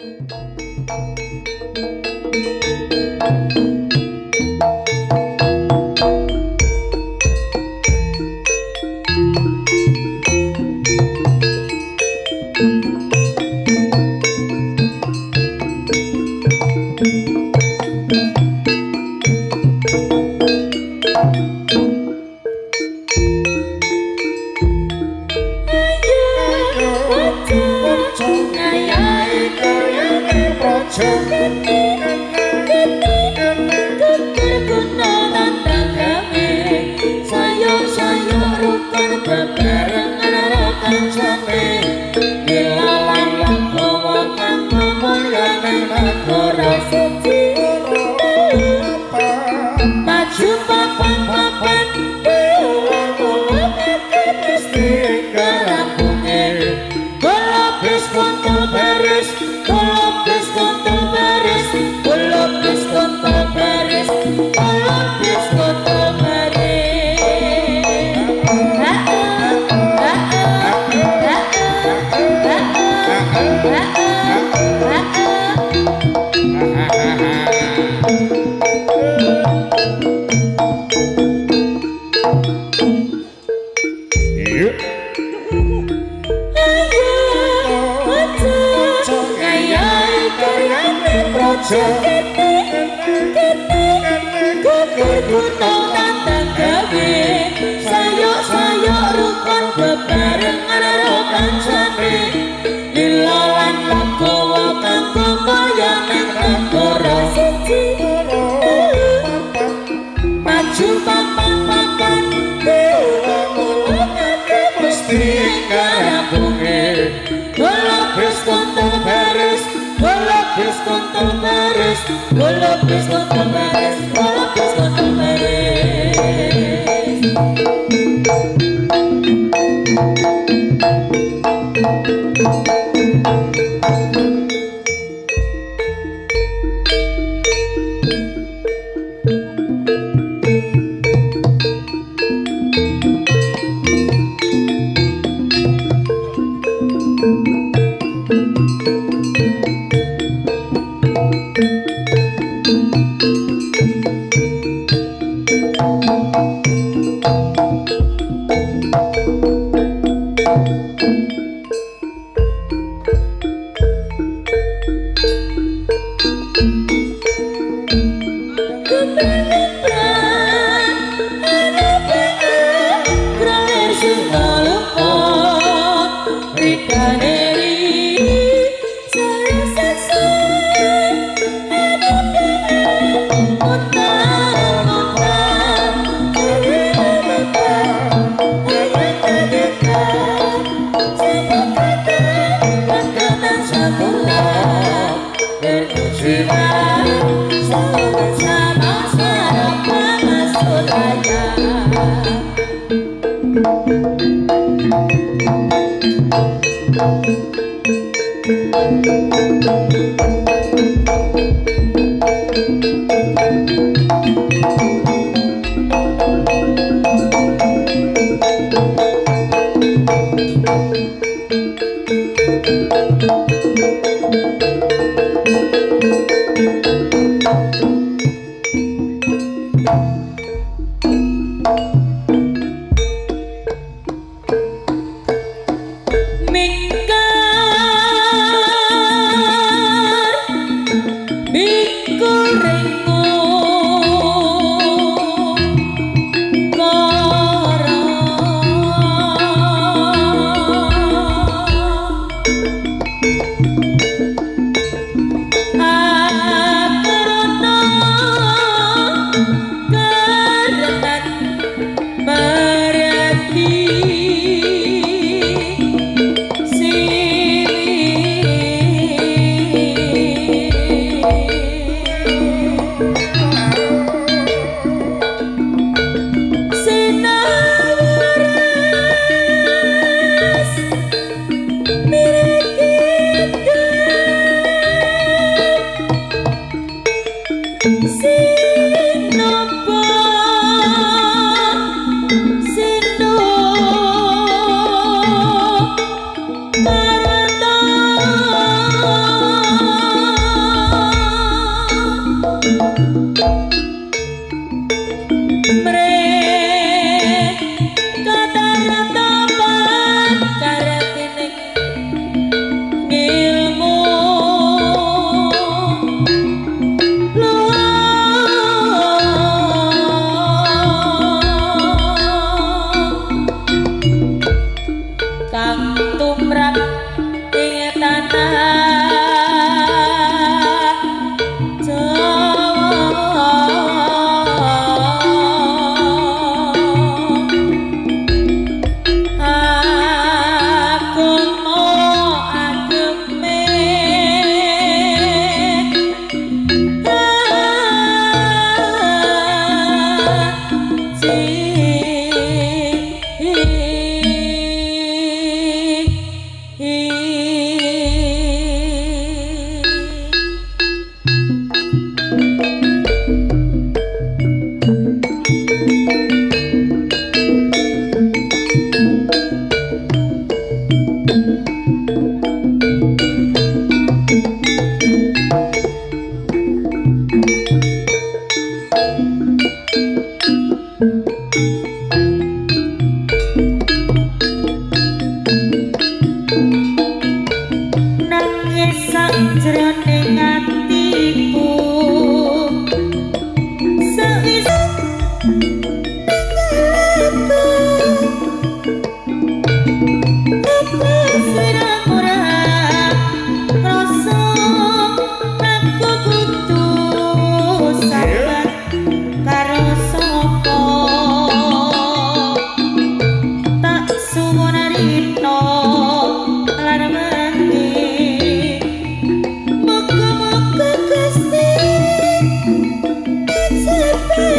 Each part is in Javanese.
Ah. Ing jroning atiku sawise ninggal aku, apa ora krasa aku kudu sabar karo sapa? Tak suwun rino lan wengi, muga-muga Gusti ngejepi.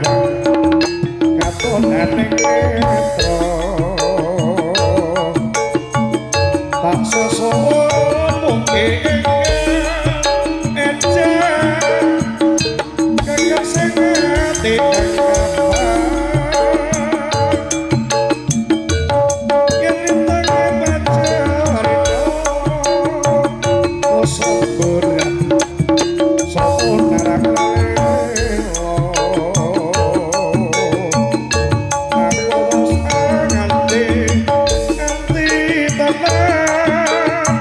abang katonaning netra tak sesuwun mungkin enjang kakang sing ati kang yen rintange pacarita rasa berat sampun narang lelo aku wis nganti nganti tenan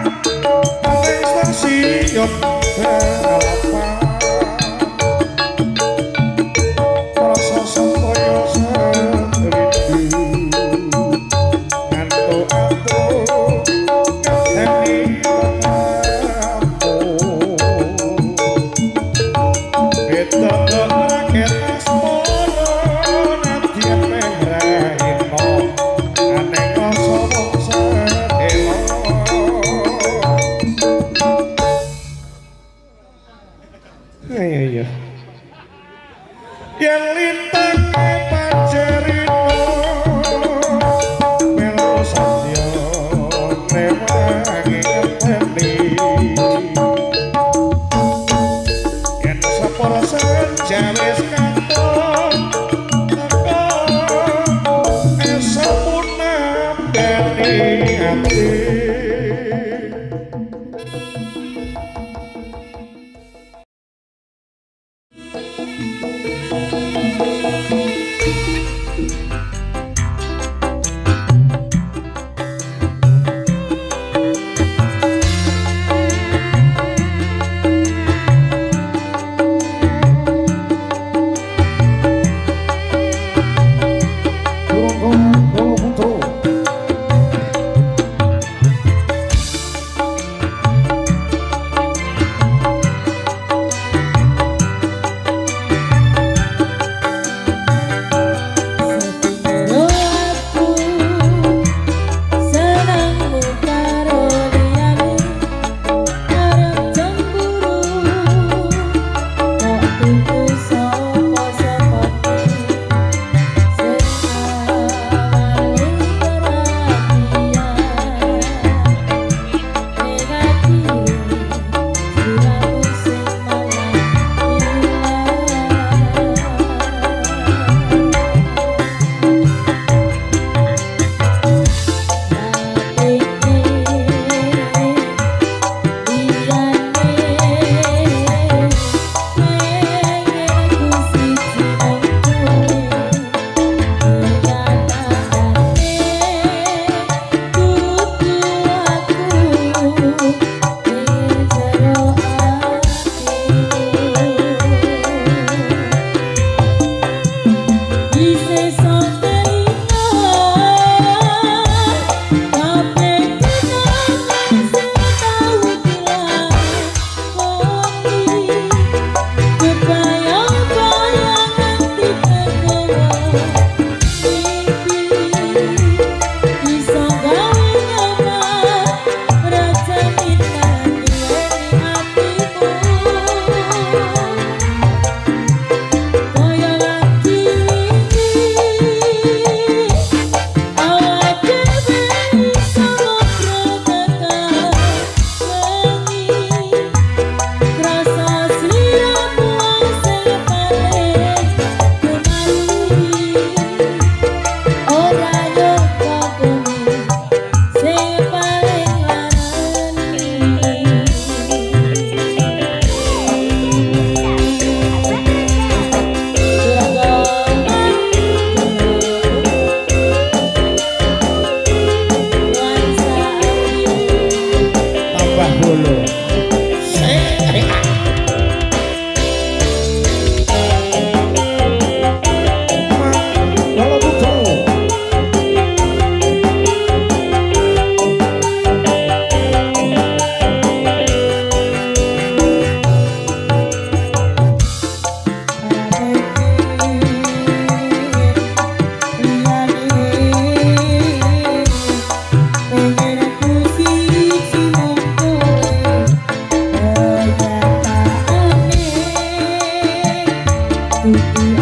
ning stasiun balapan rasa supaya sewindu ngantuk atuh ngenteni tekamu beda rakyat asmara nadyan meh rahina aneng rasa wong sedelo. Iya iya. Yang lintange pajerino melu sadya ngrewangi ngenteni yen separa senja wis katon teka esuk punapeni ati.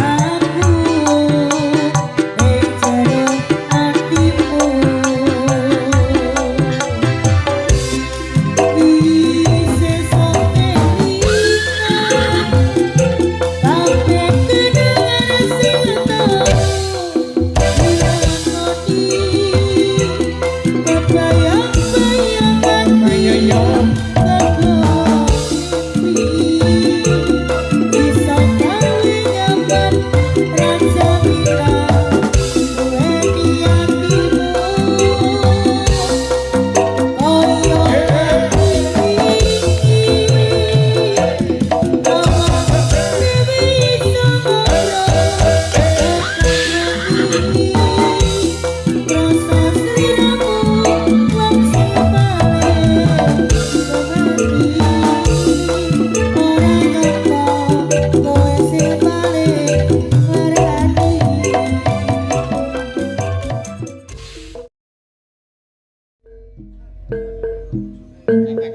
Aku.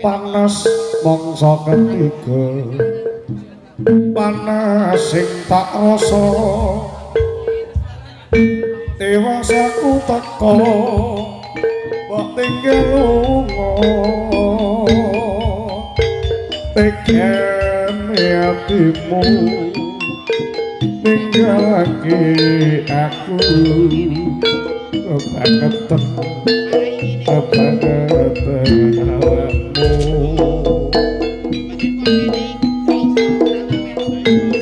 Panas mangsa ketiga, panas sing tak rasa, tewas aku teka mbok tinggal lunga. Tegene atimu ninggalake aku, kebangetan kebangetan awakmu.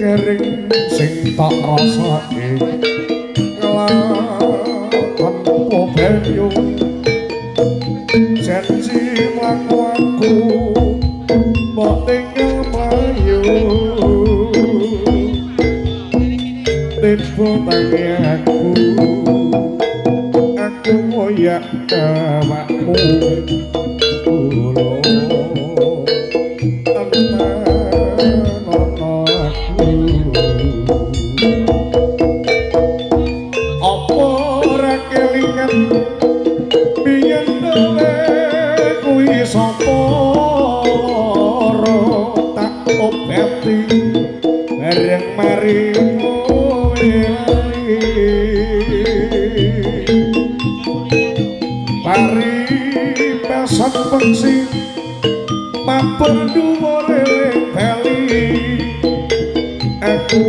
Kering sing tak rasake nglawan banyu, janji mlaku aku mbok tinggal mlayu. Tiba tangi aku, aku ngoyak awakmu kula entenono aku. Apa ora kelingan biyen kowe kuwi sapa tak obati bareng mari kowe lali. Pari pasan pengsi mabur dhuwure bali, aku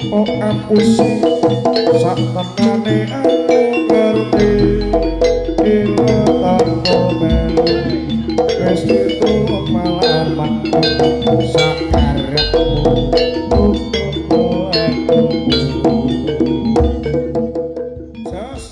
kok apusi sak tenane aku ngerti ila tanpa melu wis ditulung malah mati sakarepmu aku. Jas.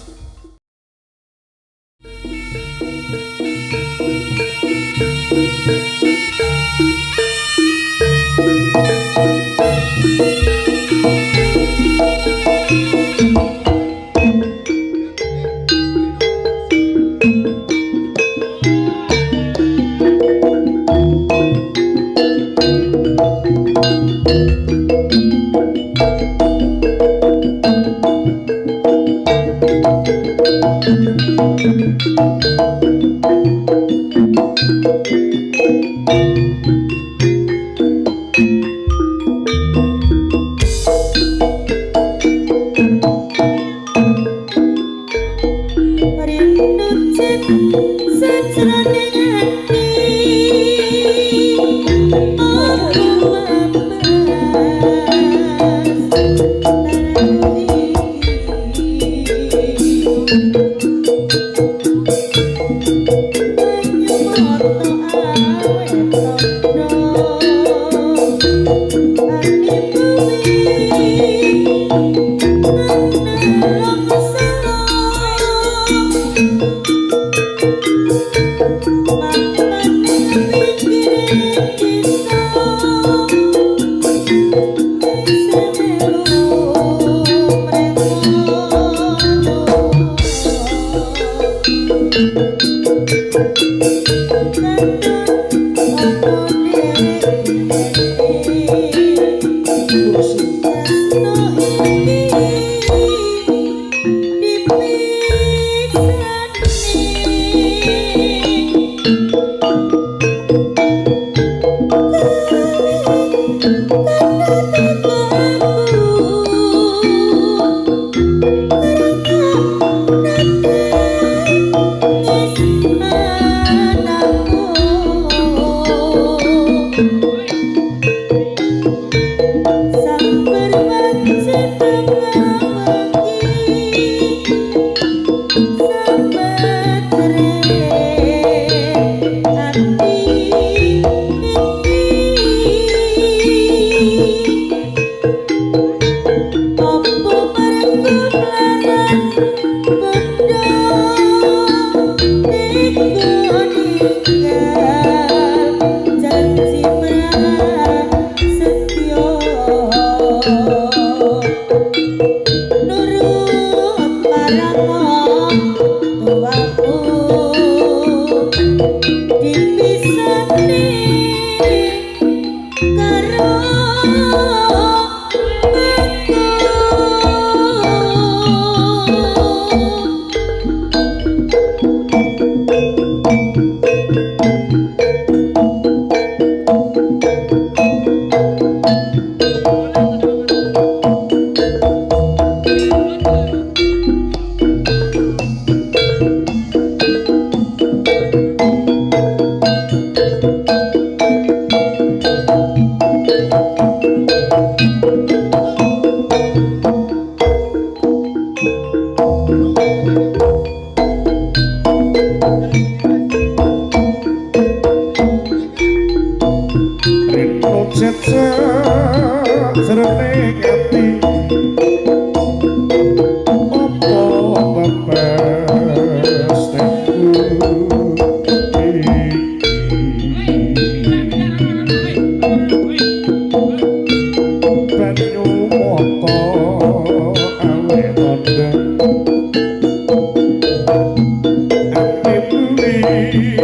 jroning ati apa pepesteku iki banyu mata awe tandha ati beli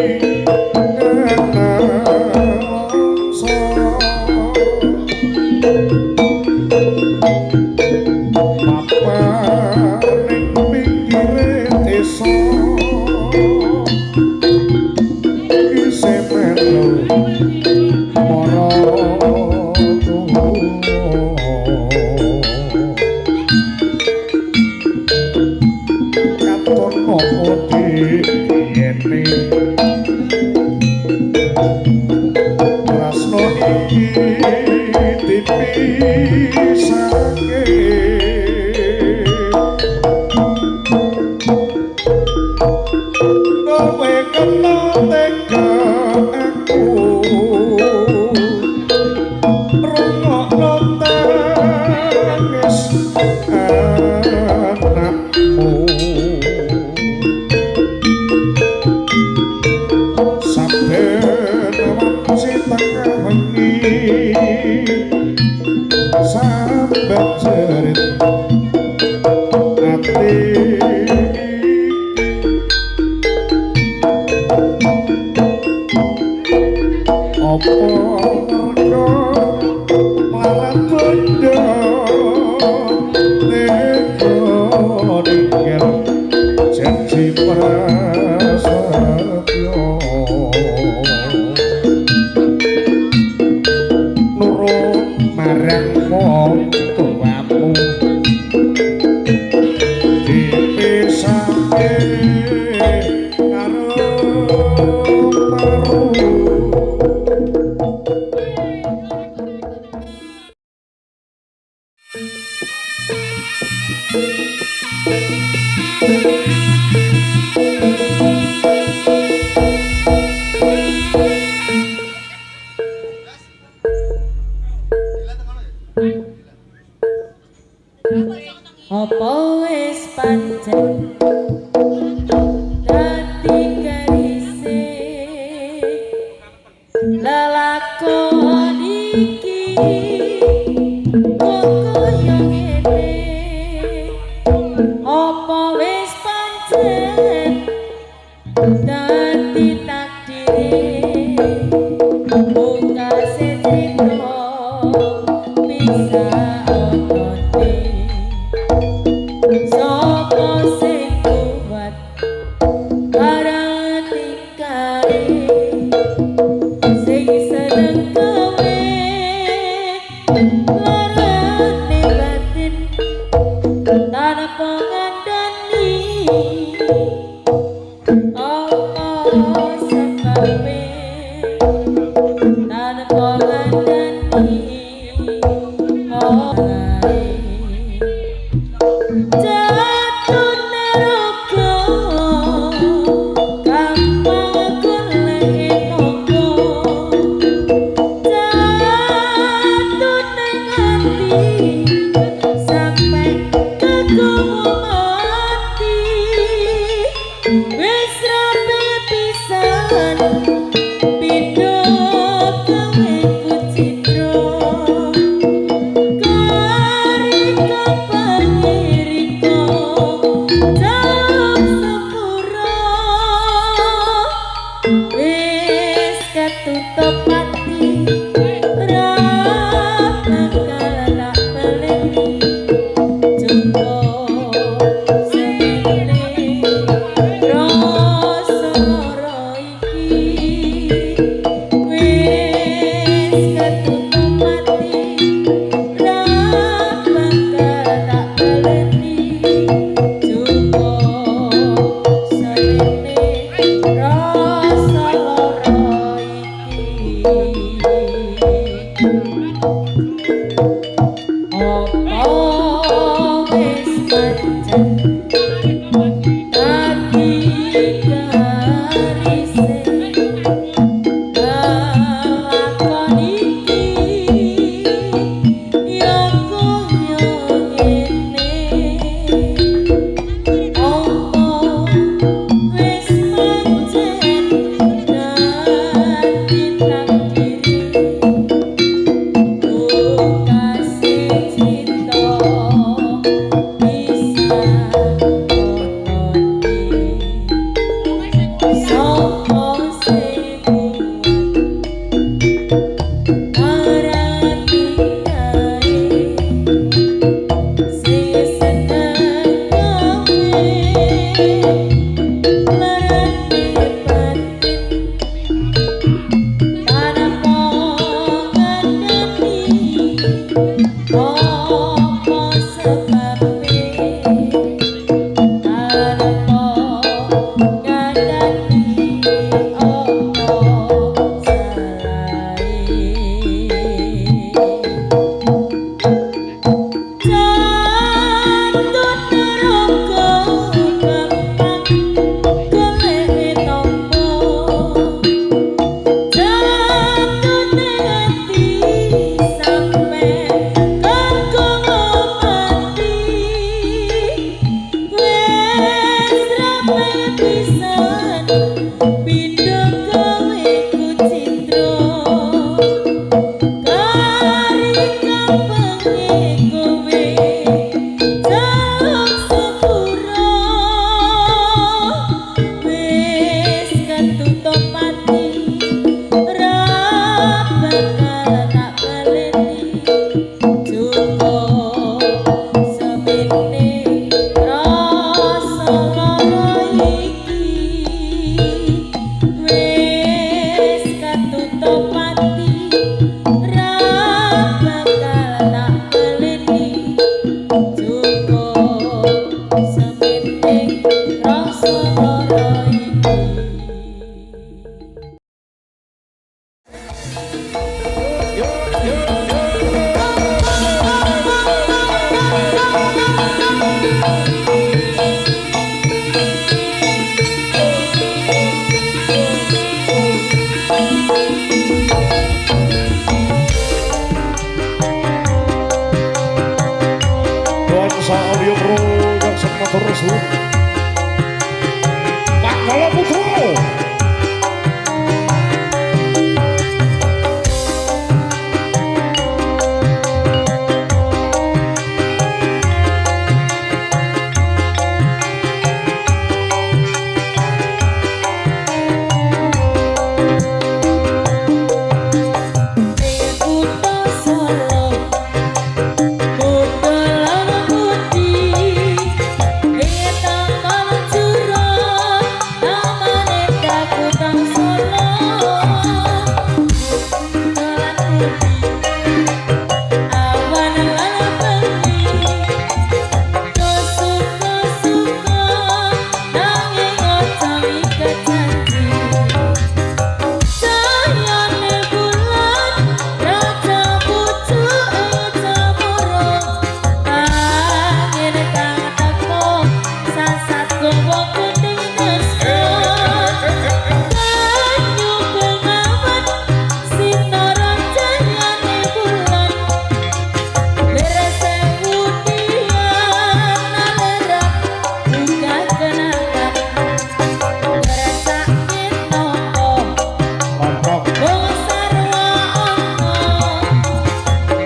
Apa wis pancen dadi garise lelakon iki kok kaya ngene? Apa wis pancen dadi takdire bungkase crita bisa onone? Sapa sing kuat barang tingkae sing seneng kowe larane batin tanpa ngandani apa sebabe tanpa ngandani ora jatuh neraka gampang golek tangga jatuh nang ati sampe kegowo mati wis rapi pisan pindho kowe kucitra kari kapanyirika jaluk sepura wis ketutup ati ra bakal tak baleni cukup semene rasa lara iki wis ketutup ati ra bakal tak baleni cukup semene rasa lara iki. Apa wis pancen dadi garise lelakon iki ya Apa sebabe arep ngandani apa salahe? Jantut neraka gampang golek tombo, jantut ati sampe kanggo mati. Wes rapi pisan pindho gawe kucitra, kari kampenge kowe jaluk sepuro. Wis ketutup ati ra bakal tak baleni, cukup semene rasa lara iki. Wis ketutup ati ra bakal tak baleni, cukup semene rasa lara iki. Nuansa Audio Production matur suwun. Manggala Putra. Ning kutha Solo, kutha lan putih, ing taman jurang, taman kutha Solo. Kutha lan putih, awan lan bengi, do suka-suka nanging aja ikat janji. Cayane bulan raja pucuke cemoro, angin kang teko sasat gowo kuning tresno. Banyu bengawan sinara cayane bulan, lir sewu tiang nalerak buka kenangan. Ngrasake nopo Mantap. wong sarwa ana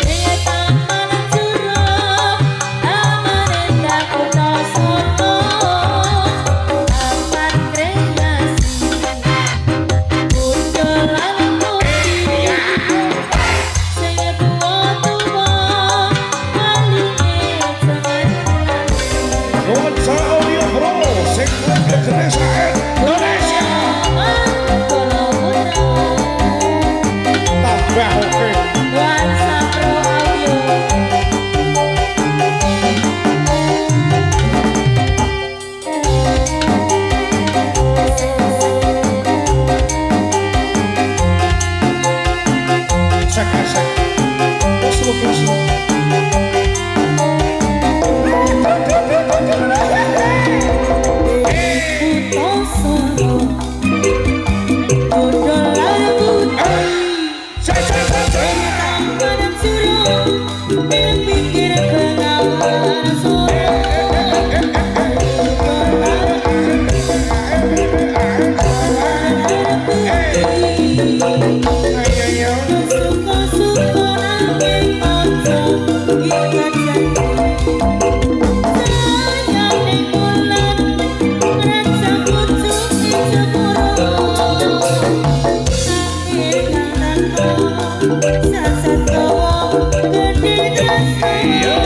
ing taman jurang, taman endah kutha Solo. Taman kreasi kutha lan putih, sing tuwa-tuwa malinge aja nganti. Nuansa Audio Pro sing gede sak Indonesia. Manggala Putra. Tambah oke. Nuansa Pro Audio. Sek sek. Terus terus. Kutha Solo, kutha lan putih, Sek sek sek sek. taman jurang, ing pinggir bengawan Solo. Kutha lan putih, Ayo ayo. suka-suka nanging aja ikat janji. Cayane bulan raja pucuke cemoro, angin kang teko sasat gawa gedhe tresno.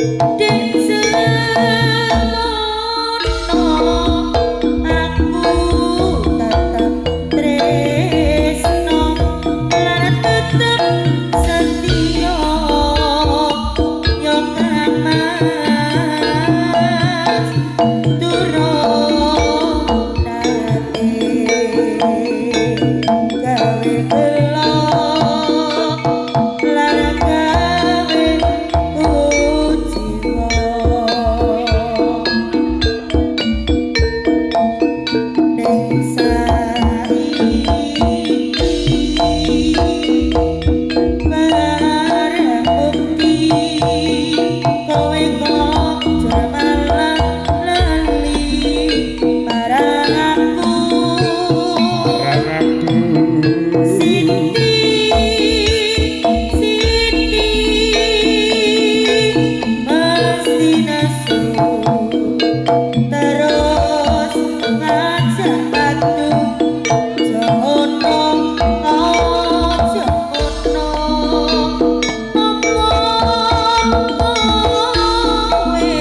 Dek semono aku tetep tresno lan tetep setia yo Kang Mas turun nate gawe gelo lan gawe kuciwa ning saiki barang bukti kowe kok jur malah lali marang aku. Marang aku. Siti, Siti, mesti nesu terus ngajak adu. Jono, aja ono, apa kowe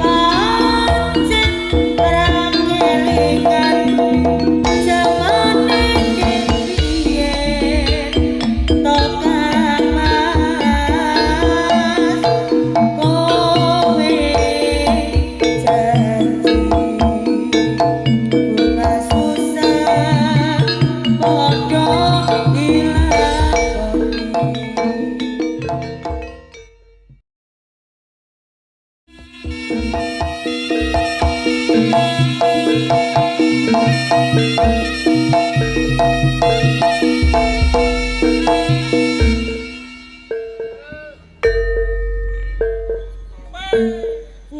pancen ora kelingan jamane biyen to Kang Mas kowe janji bunga susah padha dilakoni.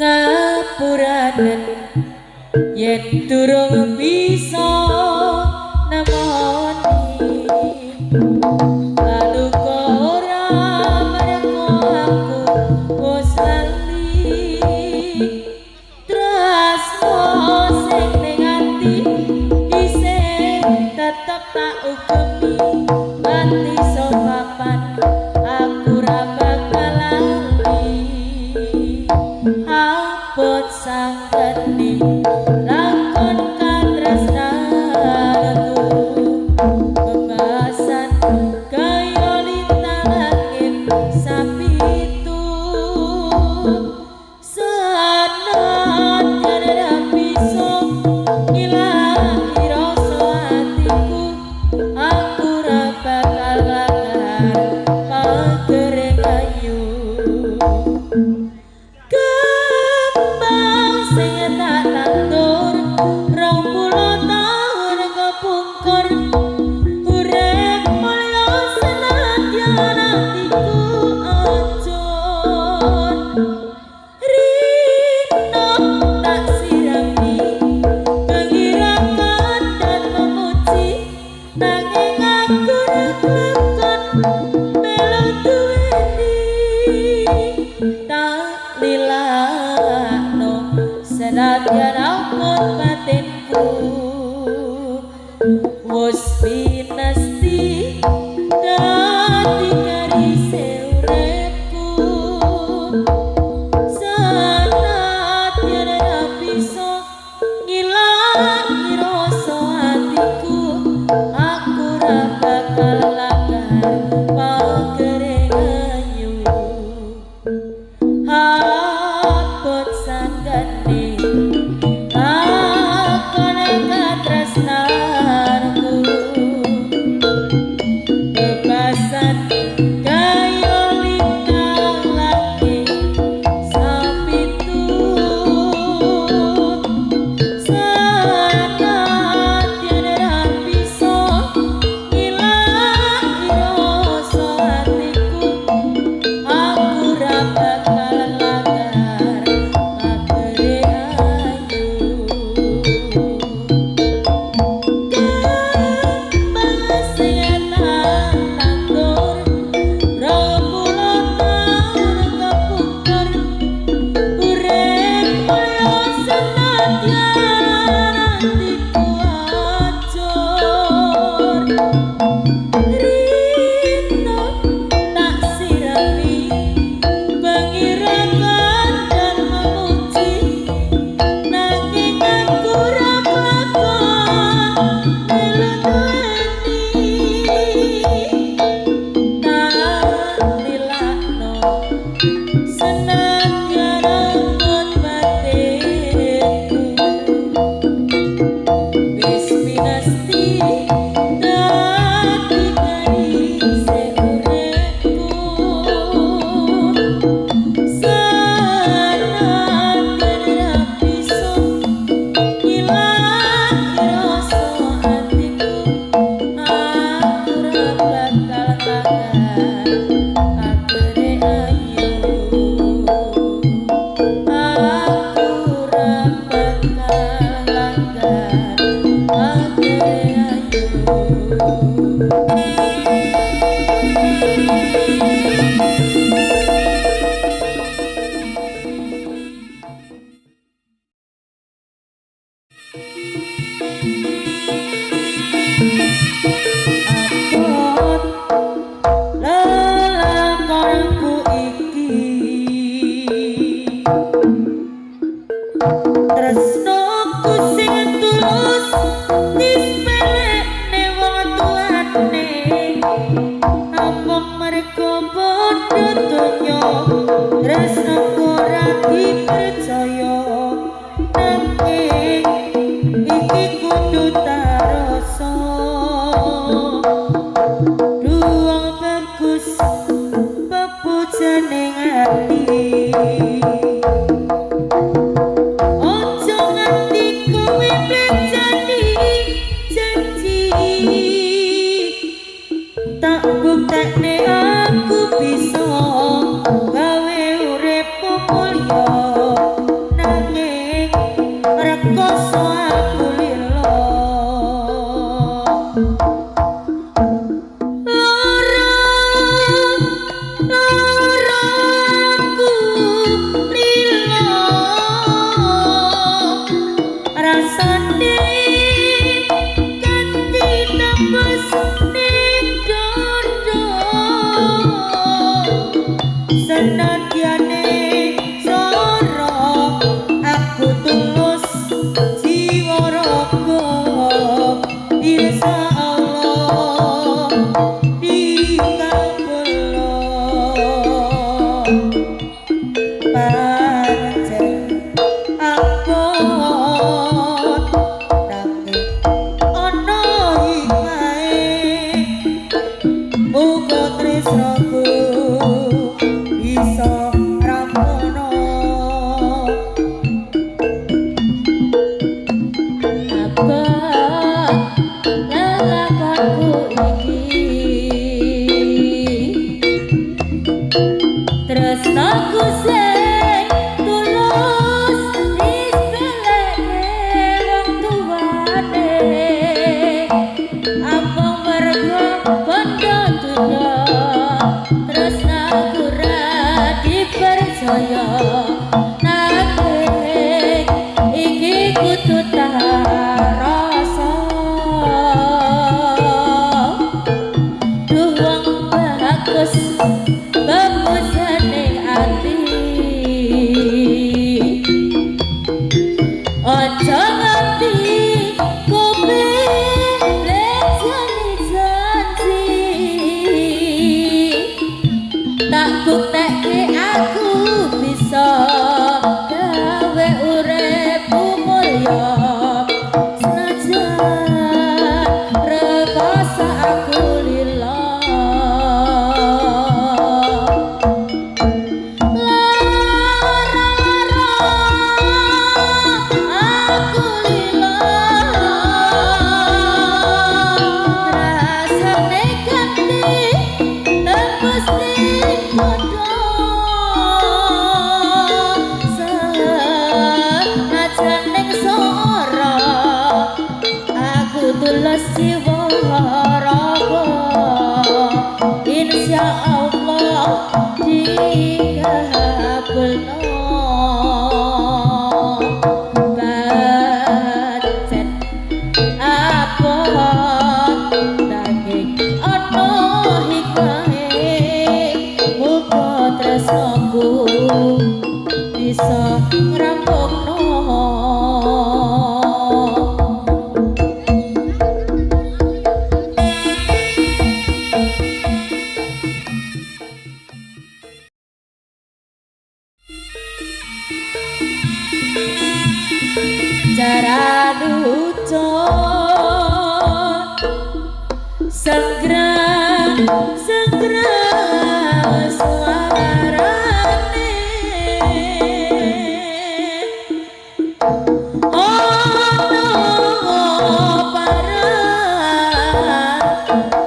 Ngapuranen yen durung bisa nemoni lalu ora merko aku wis lali tresno sing ning ati isih tetep tak ugemi nganti sopapan aku ra bakal lali abot sanggeni lakon katresnanku bebasan kaya lintang langit sapitu senadyan ra bisa ngilangi rasa atiku aku ra bakal lakar pagere kayu. Kembang sing tak tandur 20 taun kepungkur urip mulya senadyan atiku ajur rino tak sirami pengirakan dan memuji nanging aku ra kelakon melu duweni tak lilakno senadyan ampun batinku wis pinesti dadi garise uripku senadyan ra bisa ngilangi rasa atiku aku ra bakal lakar pagere ayu abot sanggane. Senadyan abot batinku wis pinasti dadi garise uripku. Senadyan ra bisa ngilangi rasa atiku, aku ra bakal langgar pagere ayu. Aku ra bakal langgar pagere ayu. Abot lelakonku iki, tresnoku sing tulus dispelekne wong tuane, amung mergo padha donya tresnoku ora dipercaya. Nanging iki kudu tarasa, duwong bagus pepujane ati. Ojo nganti kowe mlejani janji, tak buktekne aku bisa gawe uripmu mulya. Nanging rekoso aku lila. Lara lara aku lila, rasane kanthi tembus ning dodo. Senadyane sora aku tulus jiwa raga, insyaallah dikabulno. Pancen abot nanging ana hikmahe, muga tresnaku bisa rampono. Abot lelakonku iki, tresnaku sing tulus dispelekne wong tuane, amung mergo bondo tunda tresnaku ra dipercaya. Nanging iki kudu tarasa, duh wong bagus pepujane ati. Aja nganti kowe mlejani janji, tak buktekke aku bisa gawe uripmu mulya. Senajan rekoso aku lila. Lara aku lila, rasane ganti tembus ning dodo. Senajan ning sora aku tulus jiwa raga, insyaallah dikabulno. Pancen abot nanging ana hikmahe, muga tresnaku bisa ngrampungno. Jaran ucul senggrang senggrang suarane ono para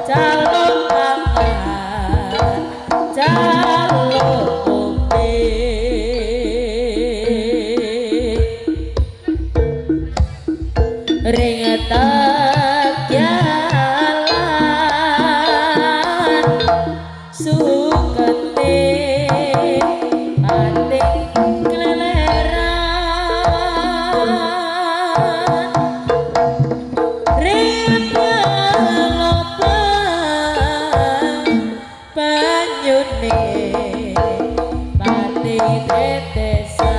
calon pangan calon ombe ring jalan sukete pating kleleran ring lobang banyune pati tetesan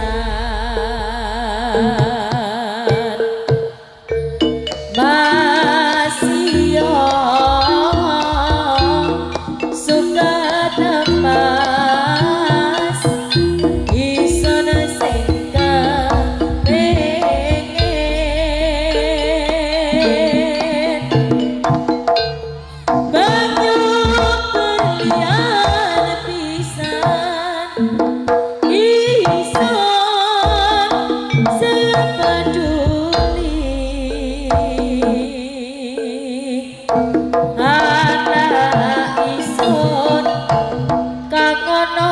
masih suka tepas ison sing kepengin banyu berlian pisan ison sepeduli anak isun kang ana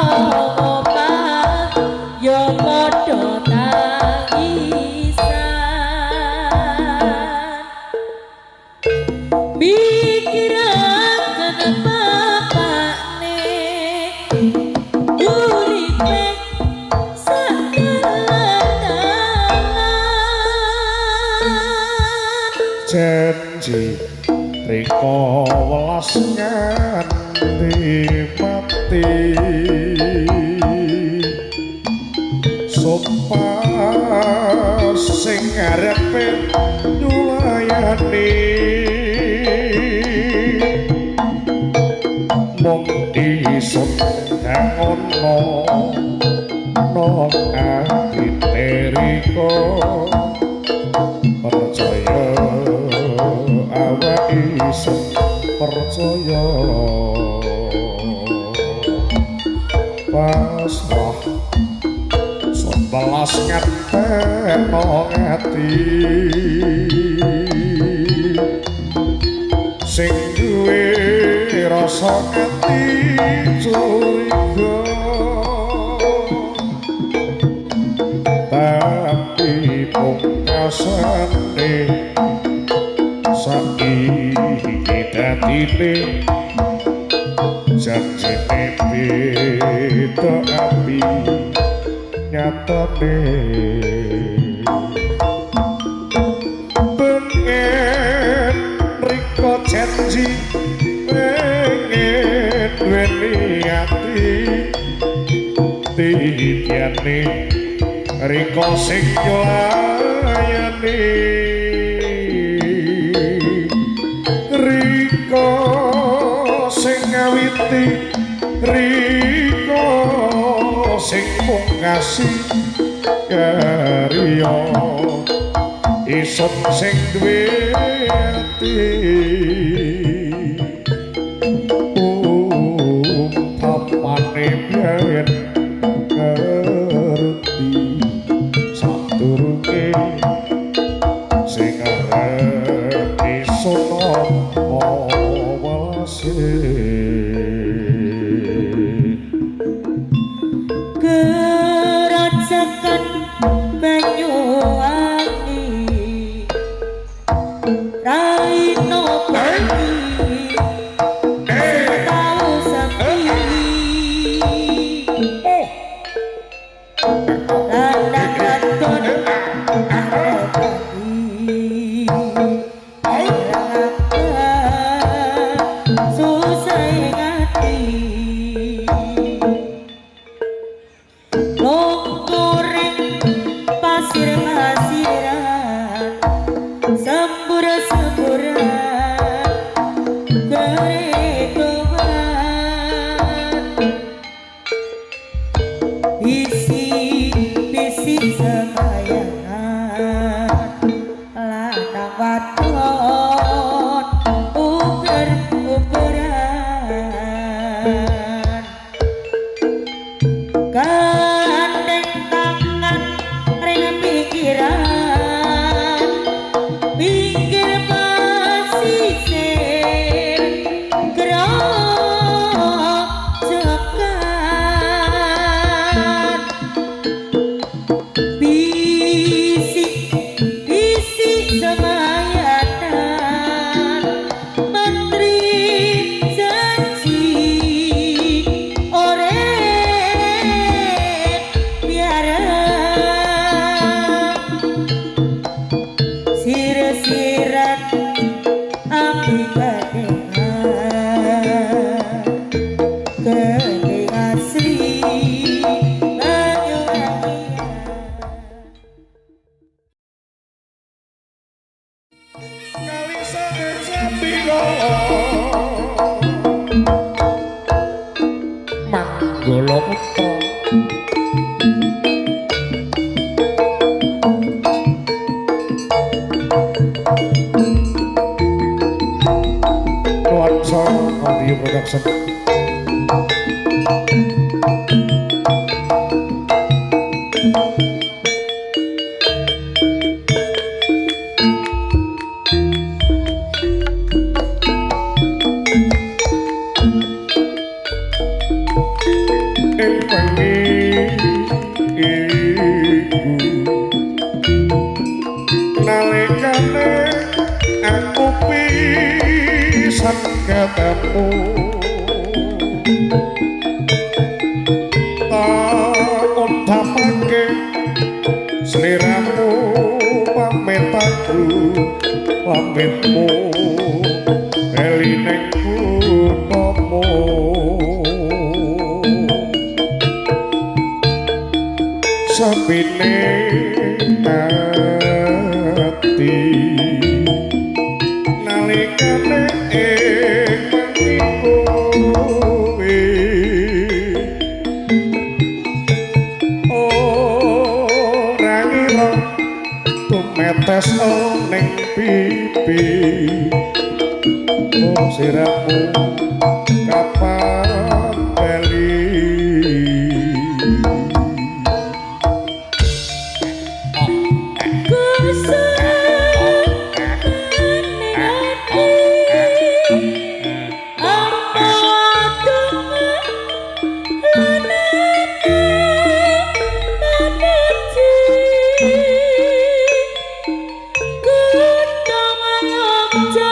omah ya padha tangisan mikiraken bapakne uripe sak dalan Janji rika welas nganti mati sumpah sing arepe nyulayani mung isun kang ana nang atine rika percaya awak isun percaya pasrah sun welas ngateno ati sing duwe rasa ati curiga tapi pungkasane saiki dadine janjine beda api nyatane pengen rika janji pengen duweni ati titiane rika sing nyulayani rika sing ngawiti rika sing mungkasi karya isun sing duwe ati umpamane biyen ngerti sadurunge sing arep isun nampa welase kerancakan banyu wangi raino bengi tau sepi lanang wadon bengi susah ati longgoring pasir-pasiran sembur-semburan keretoan bisi-bisi semayangan Production. Ing wengi iku nalikane aku pisan ketemu tak undapake sliramu pamit aku pamitmu bali ning kuthamu sepine ati nalikane ing wengi kuwi ora ngira tumetes ning pipi oh siramu kapan bali. Kutha Yogyakarta.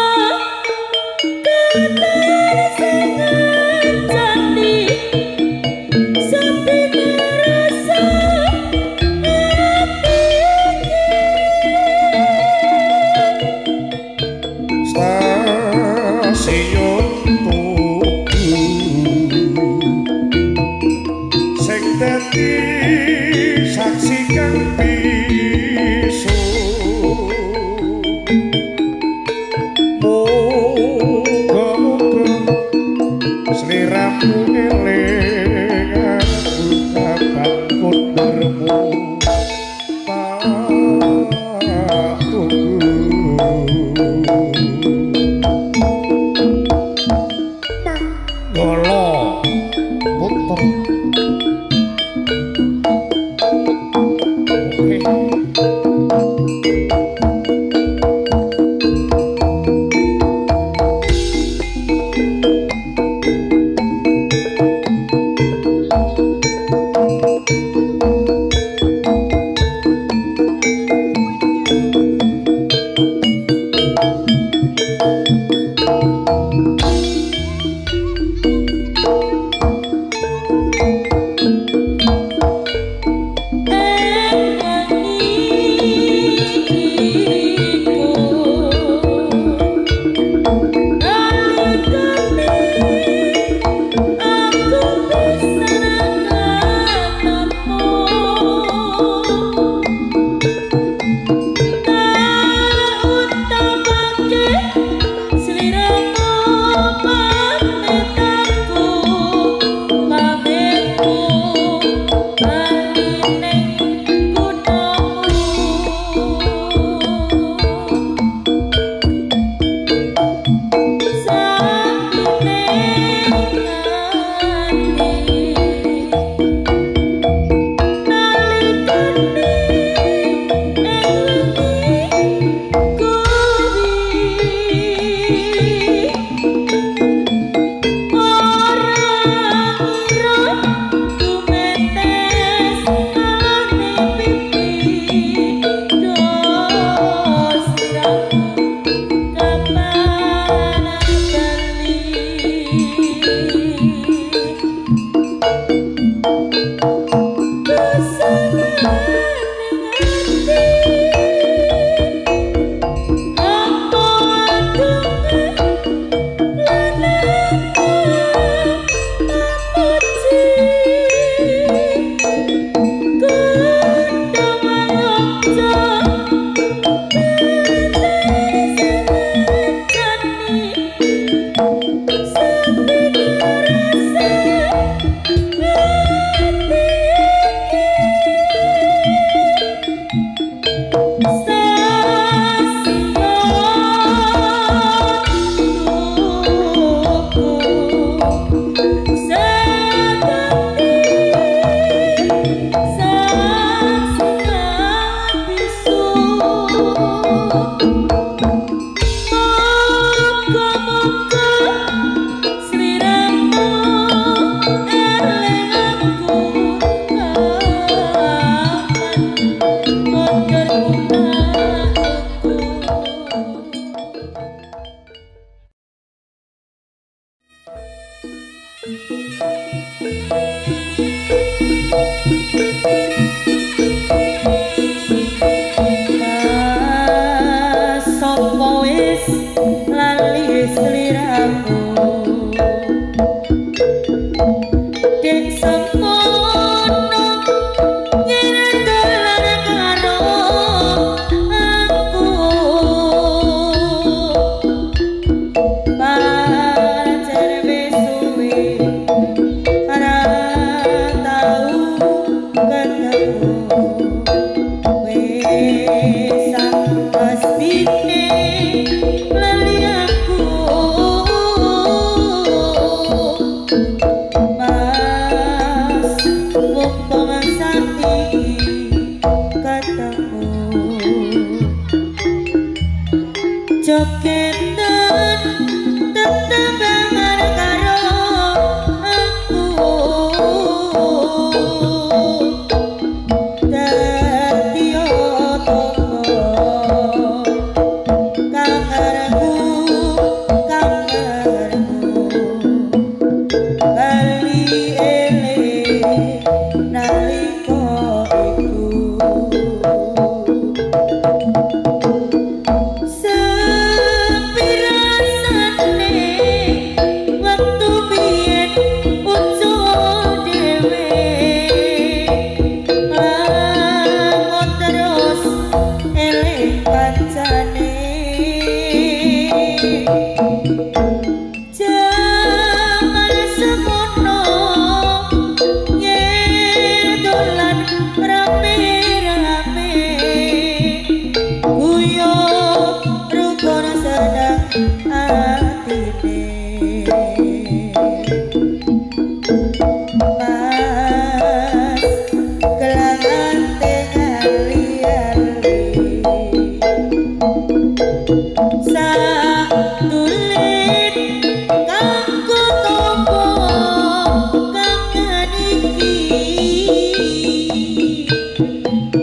Wis pastine lali aku Mas wong saiki ketemu jogetan tetembangan karo aku dadi otopo kangenku kangenku bali eling nalika iku sepirasane wektu biyen ucul dhewe lamun terus eling kancane jaman semono yen dolan rame-rame guyub rukun seneng atine Mas kelangante ali-ali satulit kanggo topo kangen iki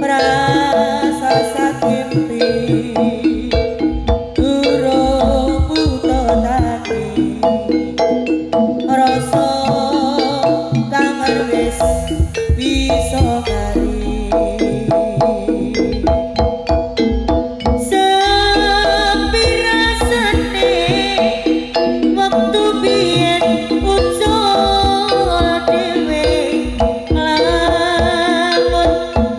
prasa sakimpi durung buta dadi rasa kangen wis bisa kari sepirasane wektu biyen ucul dhewe lamun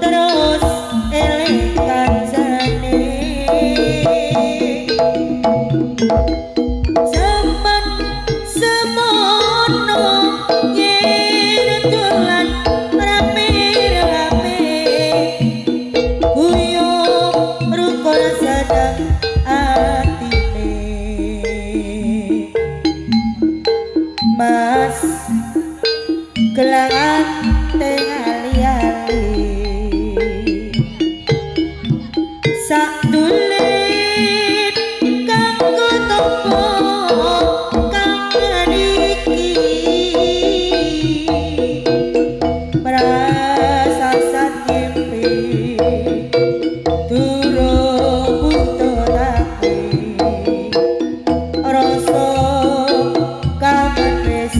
terus eling kancane jaman semono yen dolan rame-rame guyub rukun seneng atine Mas kelangante ali-ali sakdulit kanggo topo kangen iki prasa sakimpi durung buta dadi rasa kangen wis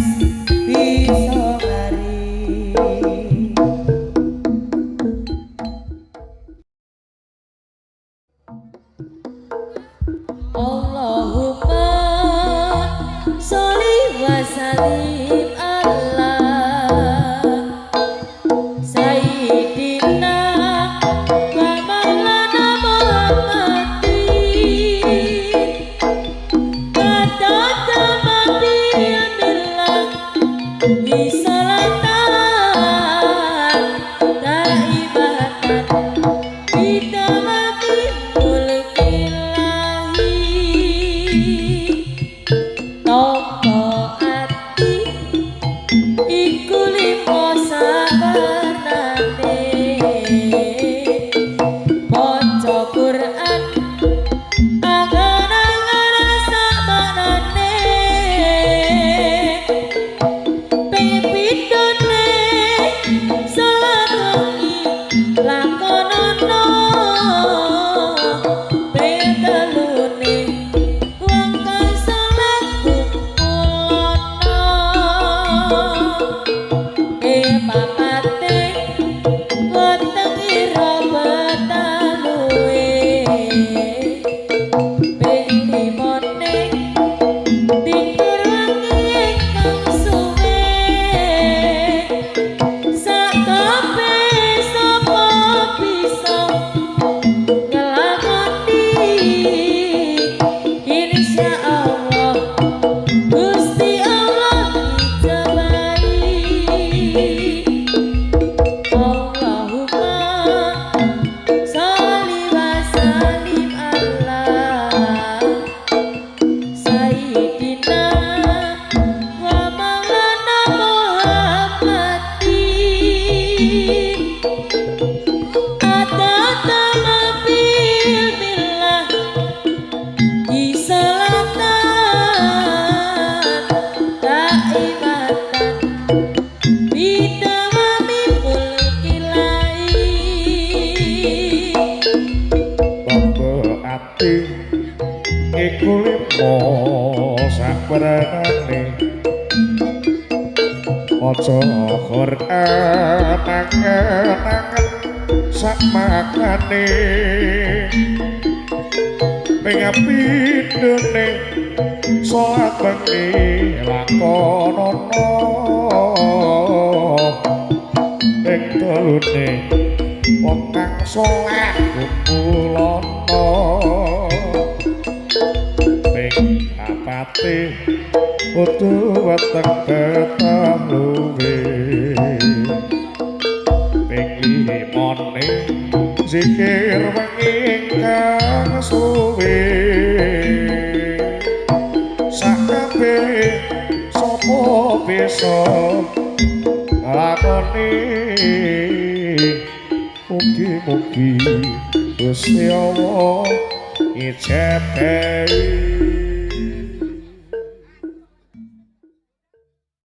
bisa mari. Allahumma sholli wa sallim ala Sayyidina wa maulana Muhammadin Qadata ma'billah bisalatan daibatan bitamati mulkillahi tompo ati iku limo sabarnane. lima sakperenane maca Quran angen-angen sak makane ping pindhone salat bengi lakonono ping telune wong kang saleh kumpulana ping papate kudu weteng betah luwe ping limane zikir wengi kang suwe sakabeh sapa bisa nglakoni mugi-mugi Gusti Allah ijebehi.